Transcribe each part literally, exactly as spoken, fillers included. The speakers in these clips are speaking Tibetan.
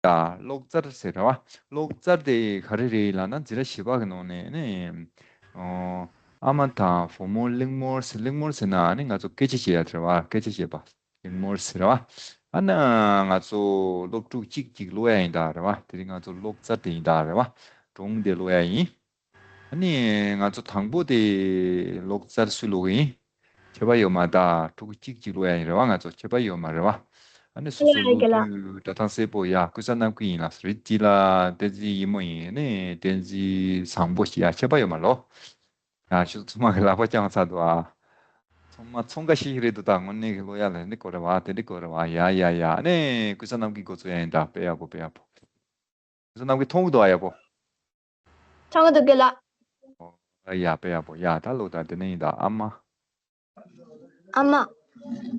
ད་གློག་རྫས་ཟེར་རེད་བ། གློག་རྫས་དེ་ག་རེ་རེད་ལབ་ན་འཛིན་གྲྭ་བཞི་པ་གི་ནང་ནས་ནི། ཨོ། ཨ་མ་དང་བུ་མོ་གླེང་མོལ་ཟེར། གླེང་མོལ་ཟེར་ན་ནི་ང་ཚོ་སྐད་ཆ་བཤད་ཡ་རེད་བ། སྐད་ཆ་བཤད་པ། གླེང་མོལ་ཟེར་བ། ཨ་ན་ང་ཚོ་སློབ་ཕྲུག་གཅིག་གཅིག་ཀློག་ཡ་ཡིན་ད་རེད་བ། དེ་རིང་ང་ཚོ་གློག་རྫས་དེ་ཡིན་ད་རེད་བ། སྒྲུང་དེ་ཀློག་ཡ་ཡིན། ཨ་ནི་ང་ཚོ་དང་པོ་དེ་གློག་རྫས་སུས་ཀློག་གི་ཡིན། ཁྱད་པར་ཡོད་མ་ད། ཕྲུ་གུ་གཅིག་གཅིག་ཀློག་ཡ་ཡིན་རེད་བ། ང་ཚོ་ཁྱད་པར་ཡོད་མ་རེད་བ། ཨ་ནི་སོ་སོ་ཀློག་དུས་སྒྲ་གདངས་གསལ་པོ། ཡ། ཀུན་བཟང་རྣམ་རྒྱལ་ཡིན་ལ་རེད། དེ་ལ་བསྟན་འཛིན་ཡིན་མོ་ཡིན། ཨ་ནི་བསྟན་འཛིན་བཟང་པོ་ཞིག་ཡ། ཁྱད་པར་ཡོད་མ་ལོ། ཡ། ཁྱོད་ཚང་མ་གི་ལག་པ་བརྐྱངས་ཚར་འདུག་ཨ། ཚང་མ་ཚོང་ཁ་ཤིག་རེད་འདུག་ད། དངོས་གནས་ཀྱི་ཀློག་ཡ་ལ་འདི་དགོས་རེད་བ། དེ་འདི་དགོས་རེད་བ། ཡ་ཡ་ཡ། ཨ་ནི་ཀུན་བཟང་རྣམ་རྒྱལ་འགོ་ཚུགས་ཡ་ཡིན་ད། དཔེ་ཡག་པོ། དཔེ་ཡག་པོ། ཀུན་བཟང་རྣམ་རྒྱལ་མཐོང་གི་འདུག་ཨ། ཡག་པོ། མཐོང་གི་འདུག་རྒན་ལགས། ཨོ་ཡ། དཔེ་ཡག་པོ། ཡ། ད་ཀློག་ད། དེ་ནས་ཡིན་ད། ཨ་མ། ཨ་མ།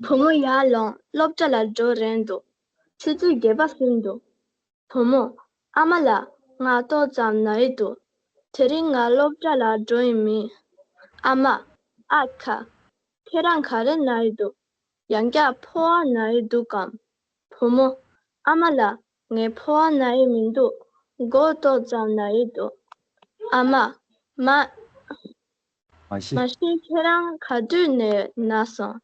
བུ་མོ་ཡར་ལངས། སློབ་གྲྭ་ལ་འགྲོ་རན་འདུག་ཆུ་ཚོད་བརྒྱད་པ་ཟིན་འདུག་བུ་མོ། ཨ་མ་ལགས། ང་ཏོག་ཙམ་ན་ཡི་འདུག་དེ་རིང་ང་སློབ་གྲྭ་ལ་འགྲོ་ཡི་མེད། ཨ་མ། ཨ་ཁ། ཁྱེད་རང་ག་རེ་ན་ཡི་འདུག་ཡང་བསྐྱར་ཕོ་བ་ན་ཡི་འདུག་གམ། བུ་མོ། ཨ་མ་ལགས། ངའི་ཕོ་བ་ན་ཡི་མི་འདུག་མགོ་ཏོག་ཙམ་ན་ཡི་འདུག་ཨ་མ། མ། མ་གཞི། མ་གཞི་ཁྱེད་རང་ག་དུས་ནས་ན་སོང་།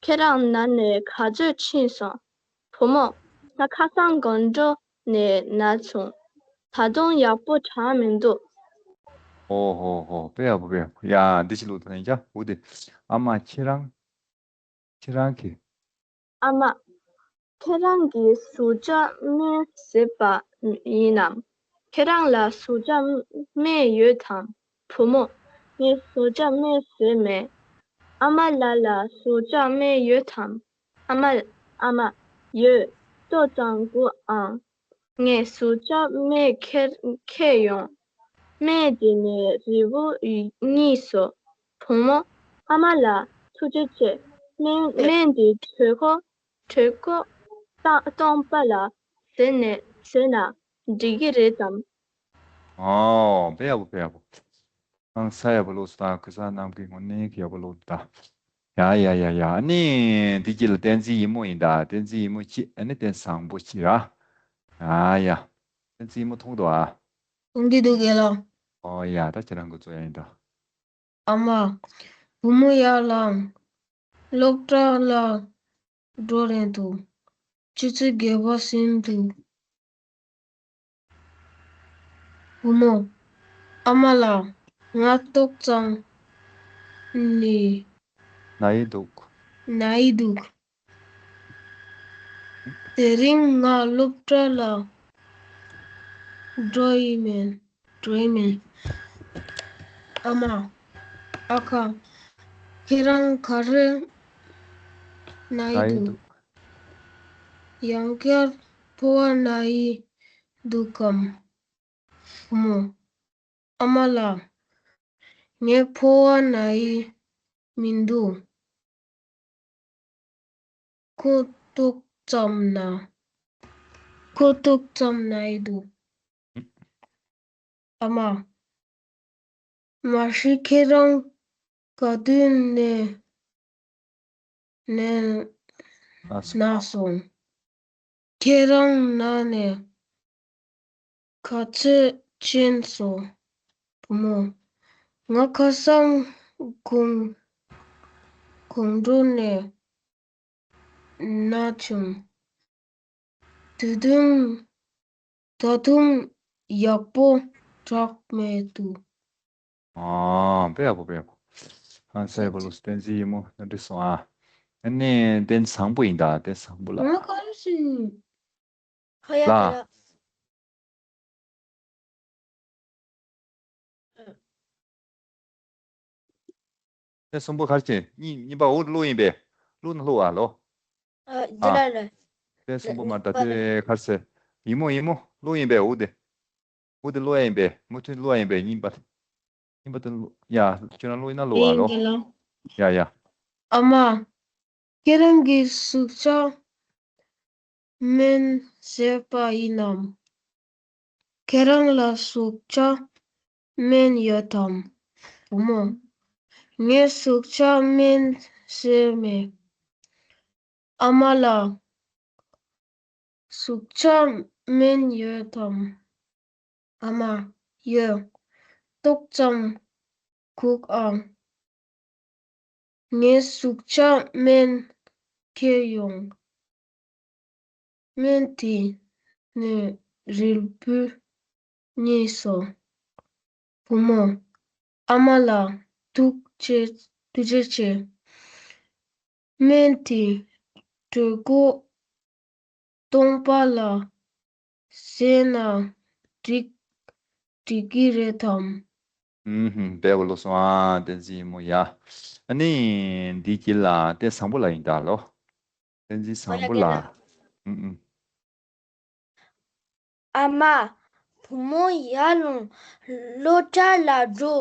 ཁྱེད་རང་ན་ནས་ག་ཚོད་ཕྱིན་སོང་། བུ་མོ། ང་ཁ་སང་དགོང་དྲོ་ནས་ན་བྱུང་། ད་དུང་ཡག་པོ་དྲག་མི་འདུག་ཨོ་ཧོ་ཧོ། དཔེ་ཡག་པོ། དཔེ་ཡག་པོ། ཡ། འདི་ཅི་ལོ་ད་ཡིན་ཀྱ། འོ་དེ། ཨ་མ། ཁྱེད་རང་། ཁྱེད་རང་གི། ཨ་མ། ཁྱེད་རང་གི་གཟུགས་ཆགས་སྨན་བཟས་པ་ཡིན་ནམ། ཁྱེད་རང་ལ་གཟུགས་ཆགས་སྨན་ཡོད་དམ། བུ་མོ། ངས་གཟུགས་ཆགས་སྨན་བཟས་མེད། ཨ་མ་ལགས་ལ་གཟུགས་ཆགས་སྨན་ཡོད་དམ། ཨ་མ། ཨ་མ། ཡོད། ཏོག་ཙམ་དགོས་ཨང་། ངས་གཟུགས་ཆགས་སྨན་ཁྱེར་ཁྱེར་ཡོང་། སྨན་དེ་ནས་རིལ་བུ་གཉིས་སོ། བུ་མོ། ཨ་མ་ལགས། ཐུགས་རྗེ་ཆེ། སྨན་སྨན་དེ་དྲོད་ཁོག་དྲོད་ཁོག་སྟོང་པ་ལ་བཟས་ནས་བཟས་ན་འགྲིག་གི་རེད་དམ། ཨོ། དཔེ་ཡག་པོ། དཔེ་ཡག་པོ། ཨང་། ས་ཡག་པོ་ཀློག་སོང་ད། ཀུན་བཟང་རྣམ་རྒྱལ་དངོས་གནས་ཀྱི་ཡག་པོ་ཀློག་འདུག་ད། ཡ་ཡ་ཡ་ཡ། ཨ་ནི་འདི་གཅིག་ལ་བསྟན་འཛིན་ཡིན་མོ་ཡིན་ད། བསྟན་འཛིན་ཡིན་མོ་གཅིག་ཨ་ནི་བསྟན་བཟང་པོ་གཅིག་ར། ཡ་ཡ། བསྟན་འཛིན་ཡིན་མོ་མཐོང་འདུག་ཨ། མཐོང་གི་འདུག་རྒན་ལགས། ཨོ་ཡ། ད་ཁྱེད་རང་གི་གཙོ་ཡ་ཡིན་ད། ཨ་མ། བུ་མོ་ཡར་ལངས། སློབ་གྲྭ་ལ་འགྲོ་རན་འདུག་ཆུ་ཚོད་བརྒྱད་པ་ཟིན་འདུག་བུ་མོ། ཨ་མ་ལགས། ང་ཏོག་ཙམ་ནི་ན་ཡི་འདུག་ན་ཡི་འདུག་དེ་རིང་ང་སློབ་གྲྭ་ལ་འགྲོ་ཡི་མེད། འགྲོ་ཡི་མེད། ཨ་མ། ཨ་ཁ། ཁྱེད་རང་ག་རེ་ན་ཡི་འདུག་ཡང་བསྐྱར་ཕོ་བ་ན་ཡི་འདུག་གམ། བུ་མོ། ཨ་མ་ལགས། ངའི་ཕོ་བ་ན་ཡི་མི་འདུག་ཁོ་ཏོག་ཙམ་ན། ཁོ་ཏོག་ཙམ་ན་ཡི་འདུག་ཨ་མ། མ་གཞི་ཁྱེད་རང་ག་དུས་ནས་ནས་ན་སོང་། ཁྱེད་རང་ན་ནས་ག་ཚོད་ཕྱིན་སོང་། བུ་མོ། ང་ཁ་སང་དགོང་དགོང་དྲོ་ནས་ན་བྱུང་། དེ་དུང་ད་དུང་ཡག་པོ་དྲག་མེད་འདུག་ཨ། དཔེ་ཡག་པོ། དཔེ་ཡག་པོ། ཨ། ས་ཡག་པོ་ཀློག་སོང་། བསྟན་འཛིན་ཡིན་མོ་ནོར་འཁྲུལ་སོང་ཨ། ཨ་ནི་བསྟན་བཟང་པོ་ཡིན་ད། བསྟན་བཟང་པོ་ལགས། ང་ག་རེ་ཟེར། ཧ་ཡ། ལགས། དེ་གསུམ་པོ་ག་རེ་བྱས། གཉིས་གཉིས་པ་འོ་ཀློག་ཡིན་པས། ཀློག་ན་ཀློག་ཨ་ལོ། ཨ། འདི་ཨ། ལ་ལ། དེ་གསུམ་པོ་མ་ད་དེ་ག་རེ་ཟེར། ཡིན་མོ་ཡིན་མོ་ཀློག་ཡིན་པས་འོ་དེ། འོ་དེ་ཀློག་ཡ་ཡིན་པས། མུ་མཐུད་ཀློག་ཡ་ཡིན་པས། གཉིས་པ། གཉིས་པ་དེ་ཀློག་ཡ། ཁྱོད་རང་ཀློག་ཡིན་ན་ཀློག་ཨ་ལོ། ཡིན་གྱི་ལོ། ཡ་ཡ། ཨ་མ། ཁྱེད་རང་གིས་གཟུགས་ཆགས་སྨན་བཟས་པ་ཡིན་ནམ། ཁྱེད་རང་ལ་གཟུགས་ཆགས་སྨན་ཡོད་དམ། བུ་མོ། ངས་གཟུགས་ཆགས་སྨན་བཟས་མེད། ཨ་མ་ལགས། ཟུག་ཆག་སྨན་ཡོད་དམ། ཨ་མ། ཡོད། ཏོག་ཙམ་སྒུག་ཨང་། ངས་ཟུག་ཆག་སྨན་ཁྱེར་ཡོང་། སྨན་དེ་ནས་རིལ་བུ་རྙེད་སོང་། བུ་མོ། ཨ་མ་ལགས་ཐུགས་རྗེ་ཐུགས་རྗེ་ཆེ། སྨན་དེ་དྲོད་ཁོལ་སྟོང་པ་ལ་ཟས་ན་འགྲིག་འགྲིག་གི་རེད་དམ། ཨུམ་ཧུམ། དཔེ་ཡག་པོ་ལོས་སོང་ཨ། བསྟན་འཛིན་ཡིན་མོ་ཡ། ཨ་ནི་འདི་གྱི་ལ་བསྟན་བཟང་པོ་ལ་ཡིན་ད་ལོ། བསྟན་འཛིན་བཟང་པོ་ལ། ཨུམ་ཨུམ། ཨ་མ། བུ་མོ་ཡར་ལངས། སློབ་གྲྭ་ལ་འགྲོ་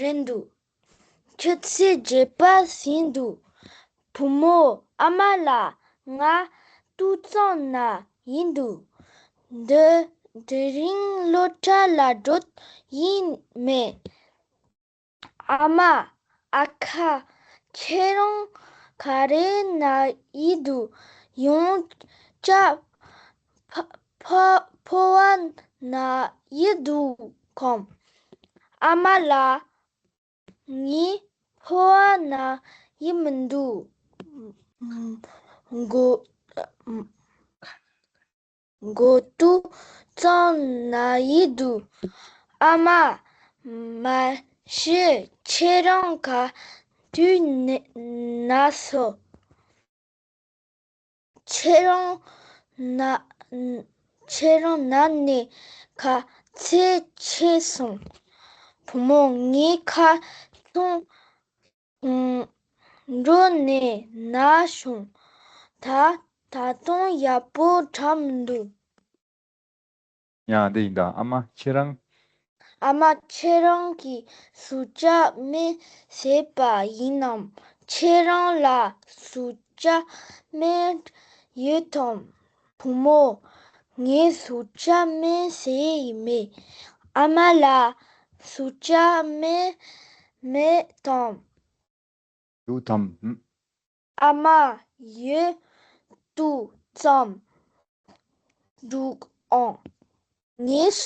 རན་འདུག་ཆུ་ཚོད་བརྒྱད་པ་ཟིན་འདུག་བུ་མོ། ཨ་མ་ལགས། ང་ཏོག་ཙམ་ན་ཡིན་འདུག་འདི་དེ་རིང་སློབ་གྲྭ་ལ་འགྲོ་ཡིན་མེད། ཨ་མ། ཨ་ཁ། ཁྱེད་རང་ག་རེ་ན་ཡིན་འདུག་ཡང་བསྐྱར་ཕ་ཕ་ཕོ་བ་ན་ཡིན་འདུག་གམ། ཨ་མ་ལགས། ངའི་ཕོ་བ་ན་ཡིན་མི་འདུག་མགོ་མགོ་ཐོག་ཙམ་ན་ཡིན་འདུག་ཨ་མ། མ་གཞི་ཁྱེད་རང་ག་དུས་ནས་ན་སོང་། ཁྱེད་རང་ན་ཁྱེད་རང་ན་ནས་ག་ཚོད་ཕྱིན་སོང་། བུ་མོ། ངས་ཁ་ཚོང་འགྲོ་ནས་ན་བྱུང་། ད་ད་དུང་ཡག་པོ་འགྲོ་མི་འདུག་ཡང་འདི་ཡིན་ད། ཨ་མ་ཁྱེད་རང་། ཨ་མ། ཁྱེད་རང་གིས་ཟུག་གཅོག་སྨན་བཟས་པ་ཡིན་ནམ། ཁྱེད་རང་ལ་ཟུག་གཅོག་སྨན་ཡོད་དམ། བུ་མོ། ངས་ཟུག་གཅོག་སྨན་བཟས་ཡིན་མེད། ཨ་མ་ལགས། ཟུག་གཅོག་སྨན་མེད་དམ། ཡོད་དམ། ཨ་མ། ཡོད། ཏོག་ཙམ་འགྲོ་ཨང་། ངས་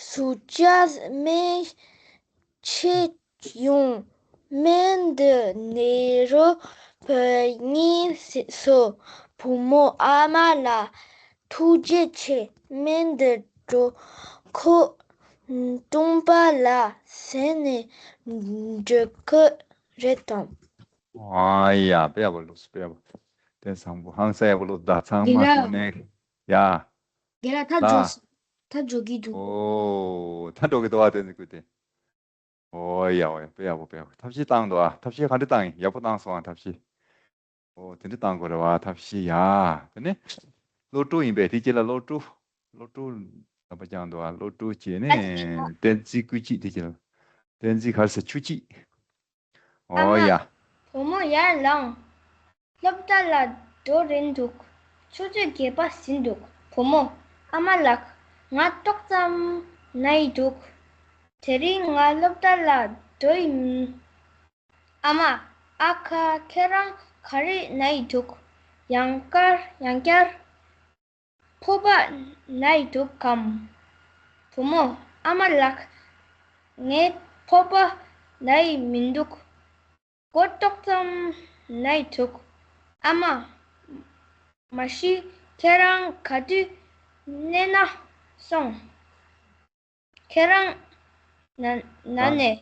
ཟུག་གཅོག་སྨན་ཁྱེར་ཡོང་། སྨན་འདི་ནད་རོ་བོ་རྙེད་སོང་། བུ་མོ། ཨ་མ་ལགས། ཐུགས་རྗེ་ཆེ། སྨན་འདི་དྲོད་ཁོལ་སྟོང་པ་ལ་ཟས་ནས་འགྲིག་གི་རེད་དམ། ཨ་ཡ། དཔེ་ཡག་པོ་ལོས། དཔེ་ཡག་པོ། བསྟན་བཟང་པོ། ཧང་སང་ཡག་པོ་ལོས། ད་ཚང་མ་རྒན་ལགས། གོ་ནས། ཡ། རྒན་ལགས། ད་ལ། འགྲོ་ད་འགྲོ་གི་འདུག་ཨོ། ད་འགྲོ་གི་འདུག་ཨ། བསྟན་འཛིན་སྐུ་བལྟས། ཨོ་ཡ། ཨོ་ཡ། དཔེ་ཡག་པོ། དཔེ་ཡག་པོ། ཐབས་ཤེས་བཏང་འདུག་ཨ། ཐབས་ཤེས་ག་འདྲ་བཏང་ཡིན། ཡག་པོ་བཏང་སོང་ཨ། ཐབས་ཤེས། ཨོ་དེ་འདྲ་བཏང་དགོས་རེད་བ། ཐབས་ཤེས་ཡ། དེ་ནས་བློ་གྲོས་ཡིན་པས། དེ་རྗེས་ལ་བློ་གྲོས། བློ་གྲོས་ལབ་པ་ཀྱང་འདུག་ཨ། བློ་གྲོས་བྱས་ནས་བསྟན་འཛིན་སྐུ་གཅིག་དེ་རྗེས་ལ་བསྟན་འཛིན་ག་རེ་ཟེར། ཆུ་གཅིག་ཨོ་ཡ། བུ་མོ་ཡར་ལངས། སློབ་གྲྭ་ལ་འགྲོ་རན་འདུག་ཆུ་ཚོད་བརྒྱད་པ་ཟིན་འདུག་བུ་མོ། ཨ་མ་ལགས། ང་ཏོག་ཙམ་ན་ཡི་འདུག་དེ་རིང་ང་སློབ་གྲྭ་ལ་འགྲོ་ཡི་མིན། ཨ་མ། ཨ་ཁ། ཁྱེད་རང་ག་རེ་ན་ཡི་འདུག་ཡང་བསྐྱར་ཡང་བསྐྱར། ཕོར་པ་ན་ཡི་འདུག་གམ། བུ་མོ། ཨ་མ་ལགས། ངའི་ཕོར་པ་ན་ཡི་མི་འདུག་མགོ་ཏོག་ཙམ་ན་ཡི་འདུག་ཨ་མ། མ་གཞི་ཁྱེད་རང་ག་དུས་ནས་ན་སོང་། ཁྱེད་རང་ན་ན་ནས་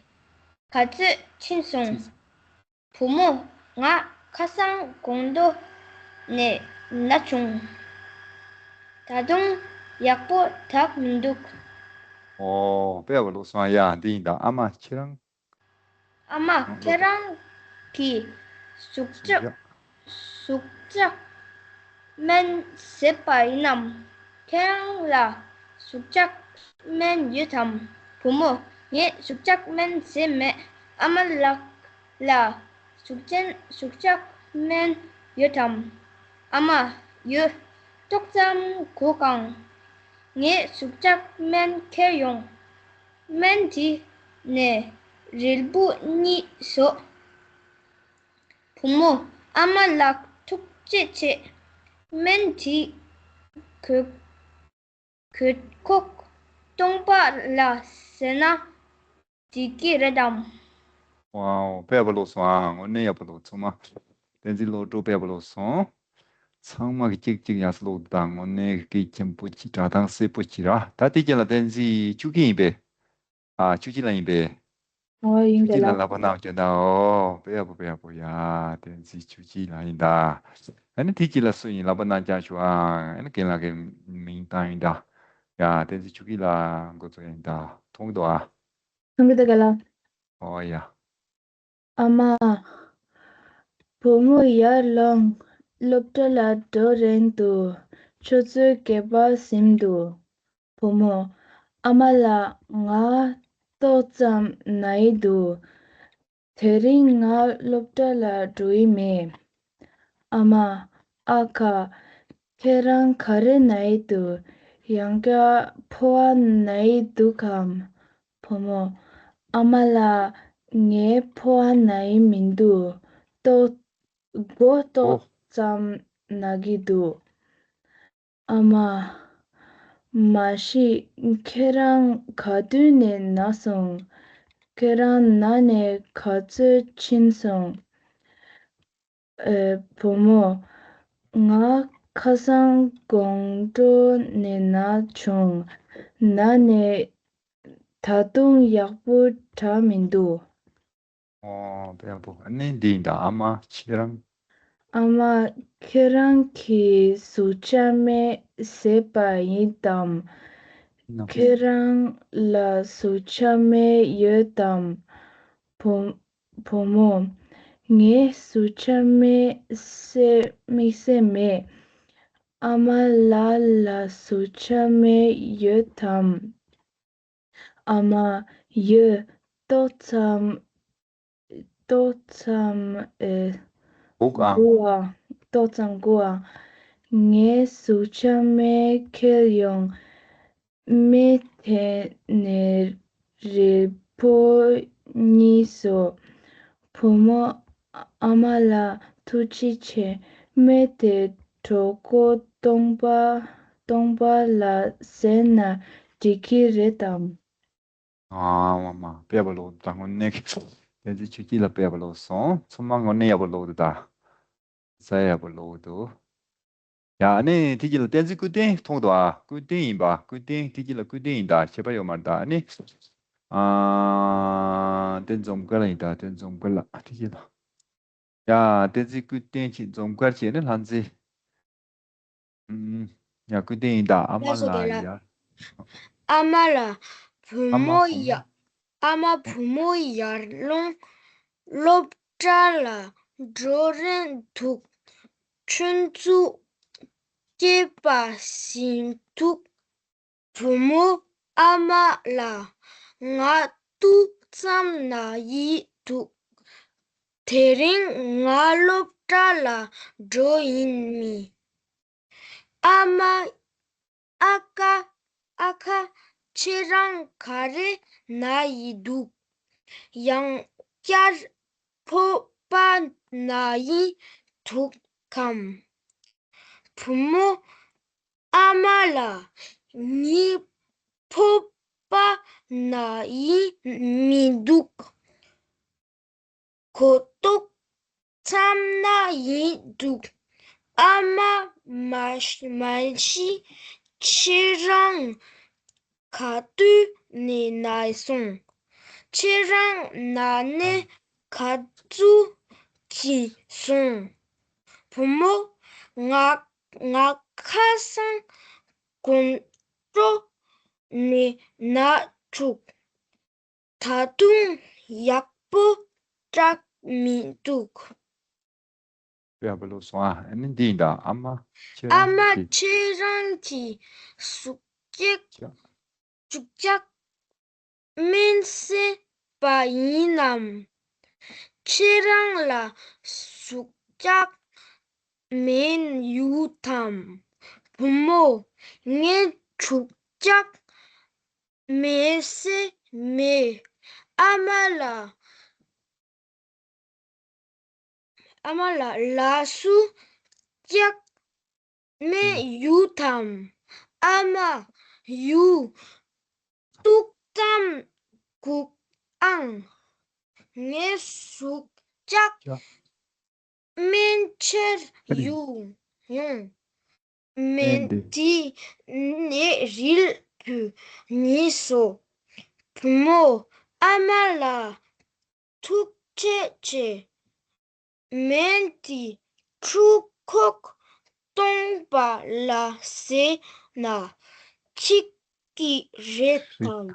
ག་ཚོད་ཕྱིན་སོང་། བུ་མོ། ང་ཁ་སང་དགོང་དྲོ་ནས་ན་བྱུང་། ད་དུང་ཡག་པོ་དྲག་མི་འདུག་ཨོ་དཔེ་ཡག་པོ་ལོས་སོང་ཡ། འདི་ཡིན་ད། ཨ་མ་ཁྱེད་རང་། ཨ་མ། ཁྱེད་རང་གིས་ཟུག་གཅོག་ཟུག་གཅོག་སྨན་བཟས་པ་ཡིན་ནམ། ཁྱེད་རང་ལ་ཟུག་གཅོག་སྨན་ཡོད་དམ། བུ་མོ། ངས་ཟུག་གཅོག་སྨན་བཟས་མེད། ཨ་མ་ལགས་ལ་ཟུག་ཅན་ཟུག་གཅོག་སྨན་ཡོད་དམ། ཨ་མ། ཡོད། ཏོག་ཙམ་སྒུག་ཨང་། ངས་ཟུག་གཅོག་སྨན་ཁྱེར་ཡོང་། སྨན་དེ་ནས་རིལ་བུ་རྙེད་སོང་། བུ་མོ། ཨ་མ་ལགས་ཐུགས་རྗེ་ཆེ། སྨན་དེ་ གོས་གོས་ཁོག་སྟོང་པ་ལ་ཟས་ན་འགྲིག་གི་རེད་དམ། ཝའོ། དཔེ་ཡག་པོ་ཀློག་སོང་ཨ། དངོས་གནས་ཡག་པོ་ཀློག་ཚང་མ། བསྟན་འཛིན་བློ་གྲོས་དཔེ་ཡག་པོ་ཀློག་སོང་། ཚང་མ་གིས་གཅིག་གཅིག་ཡག་སེ་ཀློག་འདུག་ད་དངོས་གནས་སྐད་མཁན་པོ་གཅིག་སྒྲ་གདངས་གསལ་པོ་གཅིག་ར། ད་དེ་རྗེས་ལ་བསྟན་འཛིན་ཆོས་སྐྱིད་ཡིན་པས། ཨ། ཆོས་སྐྱིད་ལགས་ཡིན་པས། ཨོ་ཡིན་ཆོས་པས་སྐྱིད་ལགས། ལགས་ལག་པ་གནང་བྱོན་དང་། ཨོ་དཔེ་ཡག་པོ་དཔེ་ཡག་པོ་ཡ། བསྟན་འཛིན་ཆོས་སྐྱིད་ལགས་ཡིན་ད། ཨ་ནི་དེ་རྗེས་ལ་སུ་ཡིན། ལག་པ་གནང་རྐྱང་ཞུ་ཨ། ཨ་ནི་རྒན་ལགས་ཀྱི་མིང་བཏང་ཡིན་ད། ཡ། བསྟན་འཛིན་ཆོས་སྐྱིད་ལགས་འགོ་འཛུགས་ཡིན་ད། མཐོང་གི་འདུག་ཨ། མཐོང་གི་འདུག་ག་ལགས། ཨོ་ཡ། ཨ་མ། བུ་མོ་ཡར་ལངས། སློབ་གྲྭ་ལ་འགྲོ་རན་འདུག་ཁྱོད་ཚོའི་སྐལ་པ་ཟིན་འདུག་བུ་མོ། ཨ་མ་ལགས། ང་ཏོག་ཙམ་ན་ཡི་འདུག་དེ་རིང་ང་སློབ་གྲྭ་ལ་འགྲོ་ཡི་མེད། ཨ་མ། ཨ་ཁ། ཁྱེད་རང་ག་རེ་ན་ཡི་འདུག་ཡང་བསྐྱར་ཕོ་བ་ན་ཡི་འདུག་གམ། བུ་མོ། ཨ་མ་ལགས། ངའི་ཕོ་བ་ན་ཡི་མི་འདུག་ཏོག་མགོ་ཏོག་ཙམ་ན་གི་འདུག་ཨ་མ། མ་གཞི་ཁྱེད་རང་ག་དུས་ནས་ན་སོང་། ཁྱེད་རང་ན་ནས་ག་ཚོད་ཕྱིན་སོང་། ཨེ། བུ་མོ། ང་ཁ་སང་དགོང་དྲོ་ནས་ན་བྱུང་། ན་ནས་ད་དུང་ཡག་པོ་དྲག་མི་འདུག་ཨོ་དཔེ་ཡག་པོ། ཨ་ནི་འདི་ཡིན་ད། ཨ་མ་ཁྱེད་རང་། ཨ་མ། ཁྱེད་རང་གིས་གཟུགས་ཆག་སྨན་བཟས་པ་ཡིན་དམ། ཡིན་ནམ། ཁྱེད་རང་ལ་གཟུགས་ཆག་སྨན་ཡོད་དམ། བུ་བུ་མོ། ངས་གཟུགས་ཆག་སྨན་བཟས་དམིགས་བསལ་མེད། ཨ་མ་ལགས་ལ་གཟུགས་ཆག་སྨན་ཡོད་དམ། ཨ་མ། ཡོད། ཏོག་ཙམ། ཏོག་ཙམ། ཨེ། དགོས་ཨ། དགོས་ཨ། ཏོག་ཙམ་དགོས་ཨ། ངས་གཟུགས་ཆག་སྨན་འཁྱེར་ཡོང་། སྨན་དེ་ནས་རིལ་བུ་གཉིས་བཟོ། བུ་མོ། ཨ་མ་ལགས་ཐུགས་རྗེ་ཆེ། སྨན་དེ་གྲོད་ཁོག་སྟོང་པ་སྟོང་པ་ལ་ཟས་ན་འགྲིག་གི་རེད་དམ། ཨ་མ་མ། དཔེ་ཡག་པོ་ཀློག་འདུག་དངོས་གནས་ཀྱི། བསྟན་འཛིན་ཆོས་སྐྱིད་ལགས་དཔེ་ཡག་པོ་ཀློག་སོང་། ཚང་མ་དངོས་གནས་ཡག་པོ་ཀློག་འདུག་ད། ས་ཡག་པོ་ཀློག་འདུག་ཡ། ཨ་ནི་དེ་རྗེས་ལ་བསྟན་འཛིན་ཀུན་བསྟན་མཐོང་འདུག་ཨ། ཀུན་བསྟན་ཡིན་པ། ཀུན་བསྟན། དེ་རྗེས་ལ་ཀུན་བསྟན་ཡིན་ད། ཁྱད་པར་ཡོད་མ་རེད་ད། ཨ་ནི། ཨ། དེ་འཛོམས་དཀར་ལགས་ཡིན་ད། དེ་འཛོམས་དཀར་ལགས། དེ་རྗེས་ལ། ཡ། བསྟན་འཛིན་ཀུན་བསྟན་གྱིས་འཛོམས་དཀར་བྱས་ནས་ལྷ་མཛེས། ཨུམ། ཡ། ཀུན་བསྟན་ཡིན་ད། ཨ་མ་ལགས་ཡར། ཨ་མ་ལགས། བུ་མོ་ཡར། ཨ་མ། བུ་མོ་ཡར་ལངས། སློབ་གྲྭ་ལ་འགྲོ་རན་འདུག་ཁྱོད་ཚོའི་སྐལ་པ་ཟིན་འདུག་བུ་མོ། ཨ་མ་ལགས། ང་ཏོག་ཙམ་ན་ཡི་འདུག་དེ་རིང་ང་སློབ་གྲྭ་ལ་འགྲོ་ཡི་མེད། ཨ་མ། ཨ་ཁ། ཨ་ཁ། ཁྱེད་རང་ག་རེ་ན་ཡི་འདུག་ཡང་བསྐྱར་ཕོ་བ་ན་ཡི་འདུག་གམ། བུ་མོ། ཨ་མ་ལགས། ངའི་ཕོ་བ་ན་ཡི་མི་འདུག་གོས་ཏོག་ཙམ་ན་ཡི་འདུག་ཨ་མ། མ་མ་གཞི་ཁྱེད་རང་ག་དུས་ནས་ན་སོང་། ཁྱེད་རང་ན་ནས་ག་ཚོད་ཕྱིན་སོང་། བུ་མོ། ང་ང་ཁ་སང་དགོང་དྲོ་ནས་ན་བཅུག་ད་དུང་ཡག་པོ་དྲག་མི་འདུག་ཡག་པོ་ཀློག་སོང་ཨ། ཨ་ནི་འདི་ཡིན་ད། ཨ་མ། ཁྱེད་ཨ་རང་མ། གིས། ཁྱེད་རང་གིས་གཟུགས་ཀྱི་ཅག་གཟུགས་ཀྱི་སྨན་བཟས་པ་ཡིན་ནམ། ཁྱེད་རང་ལ་གཟུགས་ཀྱི་སྨན་ཡོད་དམ། བུ་མོ། ངས་གཟུགས་ཀྱི་སྨན་བཟས་མེད། ཨ་མ་ལགས། ཨ་མ་ལགས། ལགས་སོ། ཀྱག་སྨན་ཡུག་དང་། ཨ་མ་ཡུག་ཐུག་ཙམ་སྒུག་ཨང་། ངས་ཞུགས་ཅག་སྨན་ཁྱེར་ཡོང་། སྨན་དེ་ནད་རིལ་བུ་ཉིད་སོ། བུ་མོ་ཨ་མ་ལ་ཐུགས་རྗེ་ཆེ། སྨན་དེ་འཁྲུག་ཁོག་སྟོང་པ་ལ་ཟས་ན་འགྲིག་གི་རེད་དམ།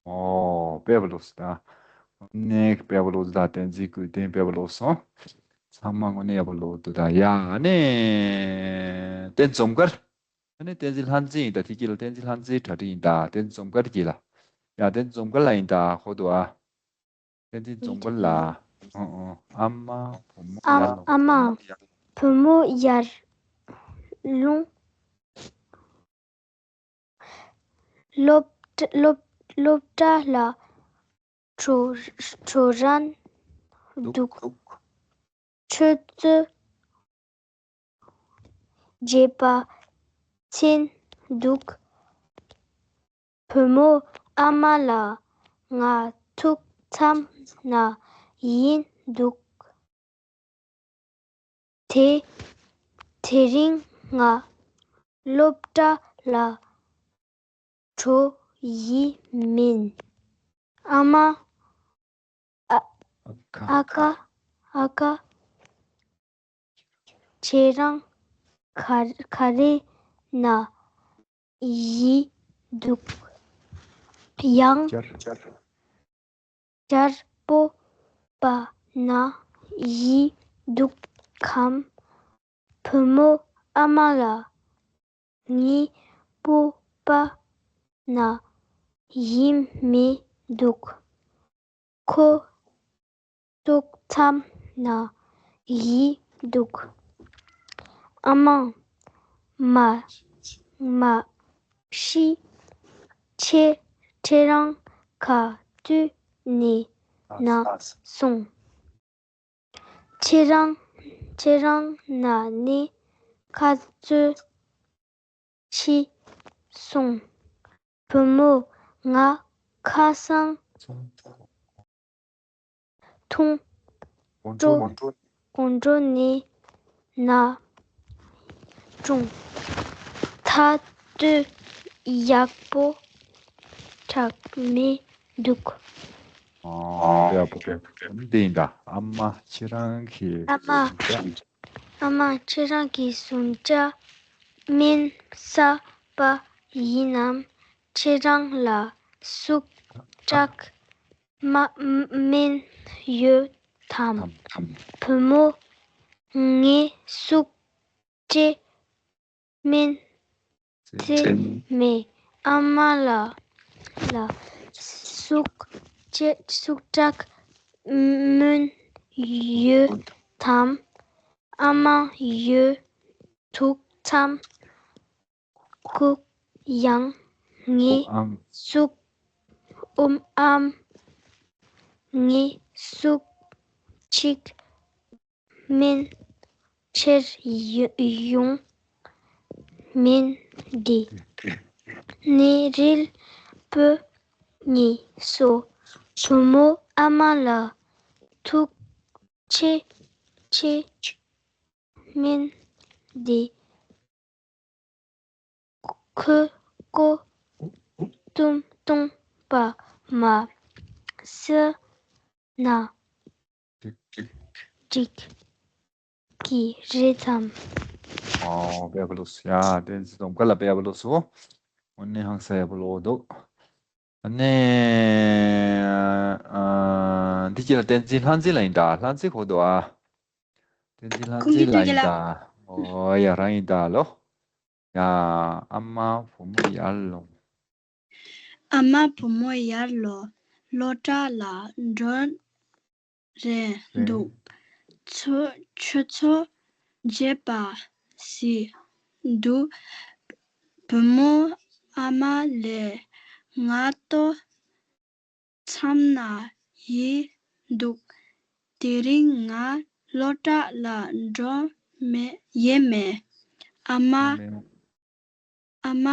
ཨོ། དཔེ་པོ་ལོས་ད། ནས་དཔེ་པོ་ལོས་ད། བསྟན་འཛིན་ཀུན་བསྟན་དཔེ་པོ་ལོས་སོང་། ཚང་མ་དངོས་གནས་ཡག་པོ་ལོས་འདུག་ད། ཡ་ཨ་ནི། བསྟན་འཛིན་འཛོམས་དཀར། ཨ་ནི་བསྟན་འཛིན་ལྷ་འཛིན་ཡིན་ད། དེ་གྱིས་ལ་བསྟན་འཛིན་ལྷ་འཛིན་གྲ་སྒྲིག་ཡིན་ད། བསྟན་འཛིན་འཛོམས་དཀར་གྱིས་ལ། ཡ་བསྟན་འཛིན་འཛོམས་དཀར་ལ་ཡིན་ད། ཧོ་འདུག་ཨ། བསྟན་འཛིན་འཛོམས་དཀར་ལ། ཨོ་ཨོ། ཨ་མ་བུ་མོ་ཨ་ཡར་ལོངས། ཨ་མ་བུ་མོ་ཡར་ལོངས། སློབ་སློབ་སློབ་གྲྭ་ལ་འགྲོ་འགྲོ་རན་འདུག་ཁྱོད་ཚོས་བརྗེད་པ་ཕྱིན་འདུག་བུ་མོ་ཨ་མ་ལ་ང་ཐུག་མཚམས་ན་ཡིན་འདུག་དེ་དེ་རིང་ང་སློབ་གྲྭ་ལ་འགྲོ་ཡི་མིན། ཨ་མ། ཨ་ཨ་ཁ། ཨ་ཁ། ཁྱེད་རང་ག་ག་རེ་ན་ཡི་འདུག་ཡང་། བྱ་རྒོད་པ་ན་ཡི་འདུག་གམ། བུ་མོ་ཨ་མ་ལགས། ངའི་སྤོབས་པ་ན་ཡི་མི་འདུག་ཁོ་ཏོག་ཙམ་ན་ཡི་འདུག་ཨ་མ། མ་མ་ཤི། ཁྱེད་ཁྱེད་རང་ག་དུས་ནས་ན་སོང་། ཁྱེད་རང་ཁྱེད་རང་ན་ནས་ག་ཚོད་ཕྱིན་སོང་། བུ་མོ། ང་ཁ་སང་ཐུང་ཀོང་ཀྲོ་ཀོང་ཀྲོ་ནས་ན་བྱུང་། ད་དུས་ཡག་པོ་དྲག་མི་འདུག་ཨ་ཡག་པོ་འདི་ཡིན་ད། ཨ་མ་ཁྱེད་རང་གིས་ཨ་མ། ཨ་མ་ཁྱེད་རང་གིས་བཟུང་བྱ་སྨིན་ས་པ་ཡིན་ནམ། ཁྱེད་རང་ལ་ཟུག་དྲག་མ་སྨིན་ཡོད་དམ། བུ་མོ། ངས་ཟུག་ཅེས་སྨིན་ཚེ་མེད། ཨ་མ་ལགས་ལ་ཟུག་ཅེས་ཟུག་དྲག་སྨིན་ཡོད་དམ། ཨ་མ་ཡོད་འདུག་ཙམ། ཁོ་ཡང་ངའི་ཨམ། ཟུག་ཨུམ་ཨམ། ངའི་ཟུག་ཅིག་སྨིན་ཁྱེར་ཡོང་མིན་འདི། ནད་རིལ་བུ་ཉིད་སོ། བུ་མོ་ཨ་མ་ལགས་ཐུགས་རྗེ་ཆེ། སྨིན་འདི། ཁོས་ཀོ་ཏུམ་ཏུམ་པ་མ་ཟོས་ན་འགྲིག་གི་རེད་དམ། ཨོ་དཔེ་ཡག་པོ་ལོས། ཡ་བསྟན་འཛིན་འཛོམས་དཀར་ལགས་དཔེ་ཡག་པོ་ལོས། དངོས་གནས་ཧང་སང་ཡག་པོ་ལོས་འདུག་ཨ་ནི། ཨ། འདི་གྱིས་ལ་བསྟན་འཛིན་ལྷ་འཛིན་ལགས་ཡིན་ད། ལྷ་འཛིན་ཁོ་འདུག་ཨ། བསྟན་འཛིན་ལྷ་འཛིན་ལགས་ཡིན་ད། ཨོ་ཡ་རང་ཡིན་ད་ལོ། ཡ། ཨ་མ་བུ་མོ་ཡར་ལོངས། ཨ་མ་བུ་མོ་ཡར་ལོངས། སློབ་གྲྭ་ལ་འགྲོ་རན་འདུག་ཚོ་ཁྱོད་ཚོས་བརྗེད་པ་ཞིག་འདུག་བུ་མོ་ཨ་མ་ལགས། ང་ཏོག་ཙམ་ན་ཡི་འདུག་དེ་རིང་ང་སློབ་གྲྭ་ལ་འགྲོ་མེད་ཡས་མེད། ཨ་མ། ཨ་མ།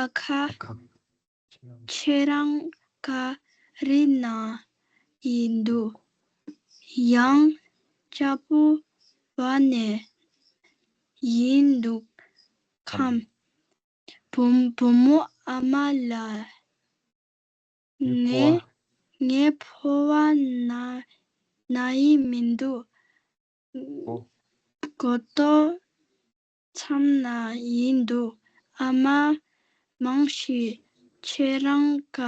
ཨ་ཁ། ཁ། ཁྱེད་རང་ག་རེ་ན་ཡིན་འདུག་ཡང་ལྕགས་པོ་བ་ནས་ཡིན་འདུག་ཁམས། བུ་བུ་མོ་ཨ་མ་ལ། ངའི་ངའི་ཕོ་བ་ན་ན་ཡི་མི་འདུག་ཨོ། གོ་ཐོག་མཚམས་ན་ཡིན་འདུག་ཨ་མ་མང་ཞིག་ཁྱེད་རང་ག་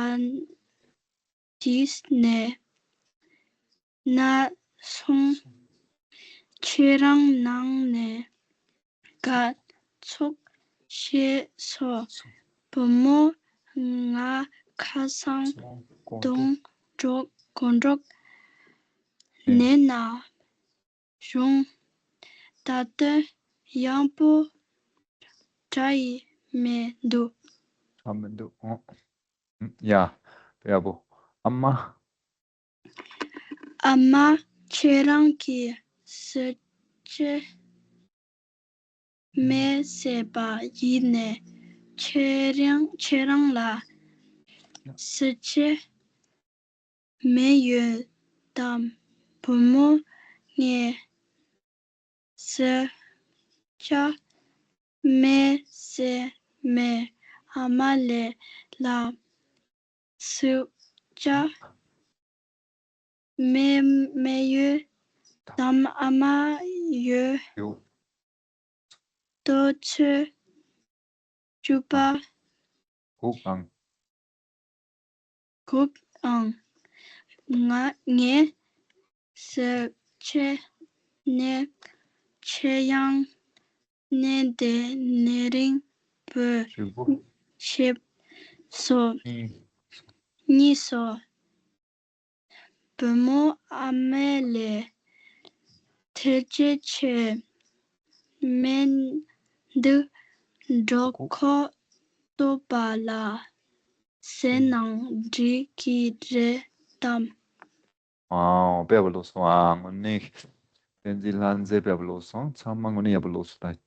ཅིས་ནས་ན་སོང་། ཁྱེད་རང་ནང་ནས་ག་ཚོད་ཤེས་སོ། བུ་མོ་ང་ཁ་སང་གདོང་གྲོགས་གོང་གྲོགས་ནས་ན་བྱུང་། ད་ལྟ་ཡག་པོ་འདྲ་ཡི་མི་འདུག་ཨ་མི་འདུག་ཨོ། ཡ། དཔེ་ཡག་པོ། ཨ་མ། ཨ་མ། ཁྱེད་རང་གིས་ཟས་བཅད་མེད་ཟེར་བ་ཡིན་ནས་ཁྱེད་རང་ཁྱེད་རང་ལ་ཟས་བཅད་མེད་ཡོད་དམ། བུ་མོ་ངས་ཟས་བཅད་མེད་ཟེར་མེད། ཨ་མ་ལས་ལ་ཟས་བཅད་མེད་མེད་ཡོད་དམ། ཨ་མ་ཡོད། ཡོད། ལྟོ་ཚོད་བཅུ་པ། གུག་ཨང་། གུག་ཨང་། ང་ངས་ཟས་བཅད་ནས་ཆེ་ཡང་ནས་དེ་ནས་རིང་པོ་ཞེ་པོ། ཞེས་སོ། གཉིས། གཉིས་སོ། བུ་མོ་ཨ་མས་ལས་ཐལ་ཆེ་ཆེ་མེད་འདུག་འགྲོ་ཁོ་ལྟོ་བ་ལ་ཟས་ནང་འགྲིག་གི་རེད་དམ། ཨོ། དཔེ་ཡག་པོ་ཀློག་སོང་ཨ། དངོས་གནས་བསྟན་འཛིན་ལྷ་མཛེས་དཔེ་ཡག་པོ་ཀློག་སོང་། ཚང་མ་དངོས་གནས་ཡག་པོ་ཀློག་སོང་ད།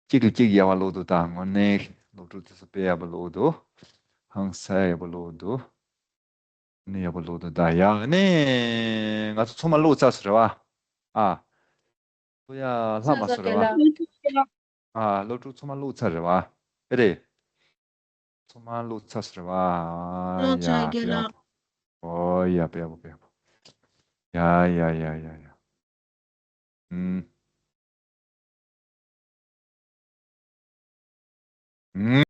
གཅིག་ལ་གཅིག་ཡག་པོ་ཀློག་འདུག་ད་དངོས་གནས་སློབ་ཕྲུག་དེ་ཚོ་དཔེ་ཡག་པོ་ཀློག་འདུག་ཧང་སང་ཡག་པོ་ཀློག་འདུག་ནི་ཡག་པོ་ཀློག་འདུག་ད་ཡག་ནི་ང་ཚོ་ཚང་མ་ཀློག་ཚར་སོང་རེད་བ། ཨ། ཨོ་ཡ་ལྷག་མ་སོང་རེད་བ། ཨ། སློབ་ཕྲུག་ཚང་མ་ཀློག་ཚར་རེད་བ། ཨེ་རེད། ཚང་མ་ཀློག་ཚར་སོང་རེད་བ། ཀློག་ཚར་ཡ་གི་དཔེ་ཡག་ལགས། པོ། ཨོ་ཡ་དཔེ་ཡག་པོ་དཔེ་ཡག་པོ། ཡ་ཡ་ཡ་ཡ་ཡ། ཨུམ། ཨུམ།